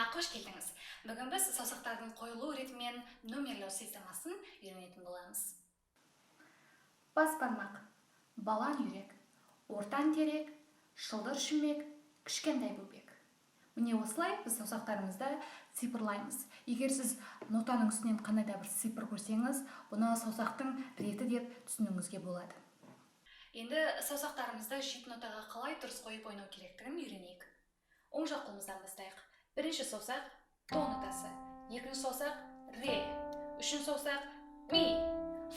Қош келдіңіз. Бүгін біз саусақтардың қойылу ретімен номерлеу системасын үйренетін боламыз. Бас бармақ, балан үйрек, ортан терек, шылдыр шүмек, кішкентай бөбек. Міне, осылай біз саусақтарымызды цифрлаймыз. Егер сіз нотаның үстінен қандай да бір цифр көрсеңіз, бұны саусақтың реті деп түсінуіңізге болады. Енді саусақтарымызды жеті нотаға қалай дұрыс қойып ойнау керектігін үйренейік. Оң жақ қолымыздан бастайық. Бірінші саусақ до нотасы, екінші саусақ ре, үшінші саусақ ми.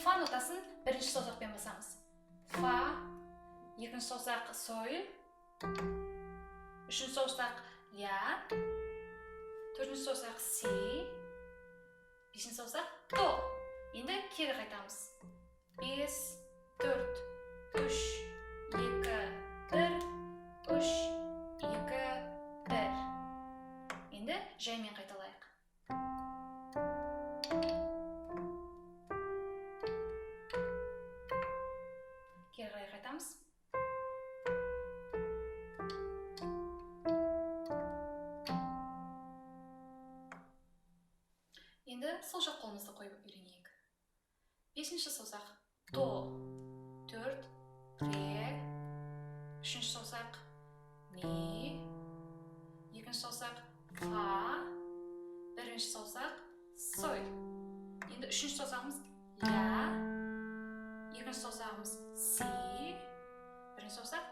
Фа нотасын бірінші саусақпен басамыз. Фа, екінші саусақ соль, үшінші саусақ ля, төртінші саусақ си, бесінші саусақ до. Енді кері қайтамыз. 5, 4, 3, 2, 1, 3, 2, 1. Енді жаймен қайталайық. Кері қарай қайтамыз. Енді сол жақ қолымызды қойып үйренейік. Бесінші саусақ до, 4, ре, үшінші саусақ ми, екінші саусақ фа, бірінші саусақ соль. Енді үшінші саусағымыз ля, екінші саусағымыз си, бірінші саусақ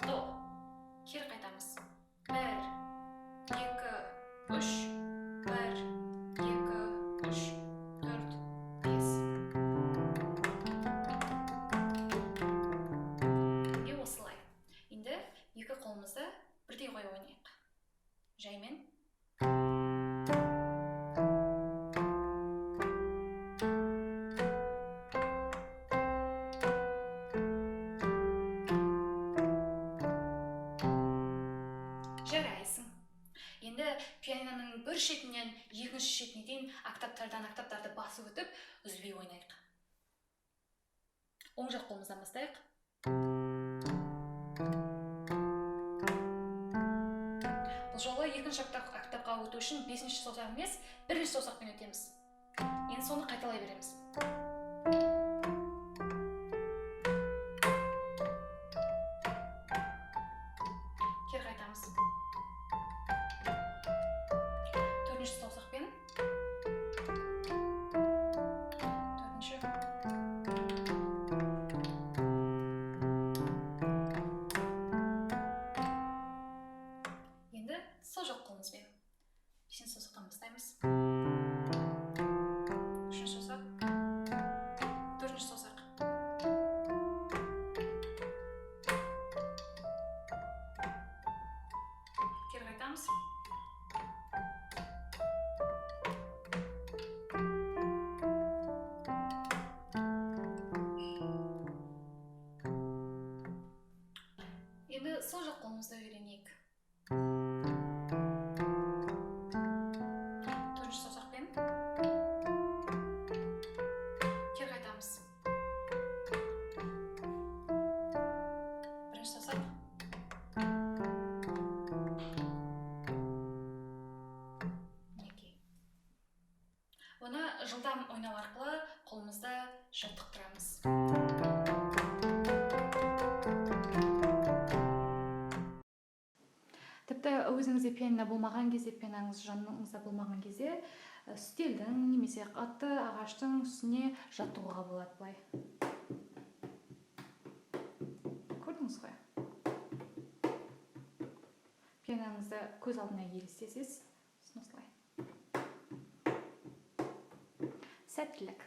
до. Кері қайтамыз. 1, 2, 3, 1, 2, 3, 4, 5. Міне, осылай. Енді екі қолымызды бірдей қойып ойнайық. Жаймен. Жарайсың. Енді пианиноның бір шетінен екінші шетіне дейін октавтардан октавтарды басып өтіп, үзбей ойнайық. Оң жақ қолымыздан бастайық. Бұл жолы екінші октавқа өту үшін бесінші саусақ емес, бірінші саусақпен өтеміз. Енді соны қайталай береміз. Кері қайтамыз. Төртінші саусақпен. Төртінші. Енді сол жақ қолымызбен. Бесінші саусақтан бастаймыз. Үшінші саусақ. Төртінші саусақ. Кері қайтамыз. Енді сол жақ қолымызды үйренейік. Төртінші саусақпен. Кері қайтамыз. Бірінші саусақ. Мінекей. Оны жылдам ойнау арқылы қолымызды жаттықтырамыз. Тіпті өзіңізде пианино болмаған кезде, пианоңыз жаныңызда болмаған кезде, үстелдің немесе қатты ағаштың үстіне жаттығуға болады былай. Көрдіңіз ғой? Пианоңызды көз алдына елестетесіз, сосын осылай. Сәттілік!